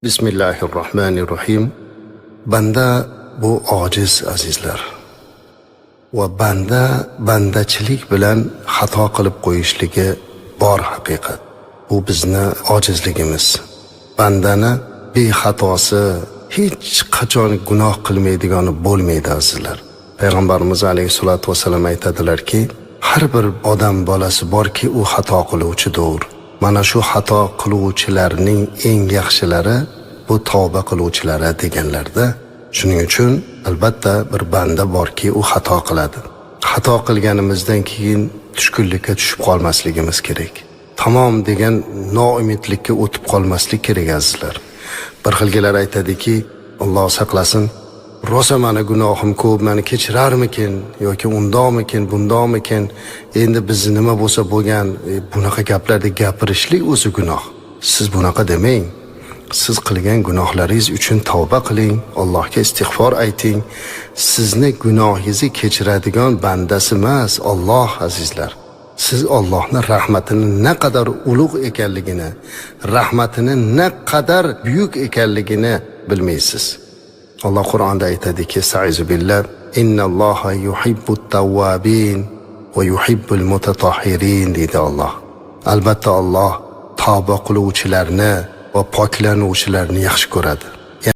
Bismillahir Rohmanir Rohim. Banda bu ojiz, azizlar. Va banda bandachilik bilan xato qilib qo'yishligi bor haqiqat. Bu bizni ojizligimiz. Bandani bexatosi, hech qachon gunoh qilmaydigani bo'lmaydi, azizlar. Payg'ambarimiz alayhissalotu vassalam aytadilarki, har bir odam bolasi borki, u xato qiluvchidir. Mana shu xato qiluvchilarning eng yaxshilari bu tavba qiluvchilari deganlarda. Shuning uchun albatta bir banda borki, u xato qiladi. Xato qilganimizdan keyin tushkunlikka tushib qolmasligimiz kerak. Tamom degan noumidlikka o'tib qolmaslik kerak, azizlar. Bir xilgilar aytadiki, Alloh saqlasin, rosa mani gunohim ko'p, mani kechirarmikin yoki undoqmikin, bundoqmikin, endi bizni nima bo'lsa bo'lgan, bunaqa gaplarni gapirishlik o'zi gunoh. Siz bunaqa demang. Siz qilgan gunohlaringiz uchun tavba qiling, Allohga istig'for ayting. Sizni gunohingizni kechiradigan bandasi emas, Alloh, azizlar. Siz Allohning rahmatini naqadar ulug' ekanligini, rahmatini naqadar buyuk ekanligini bilmaysiz. Alloh Qur'onda aytadiki, estaizu billah, innalloha yuhibbut tawwabin va yuhibbul mutatahhirin deydi Alloh. Albatta Alloh tavba qiluvchilarni va poklanuvchilarni yaxshi ko'radi.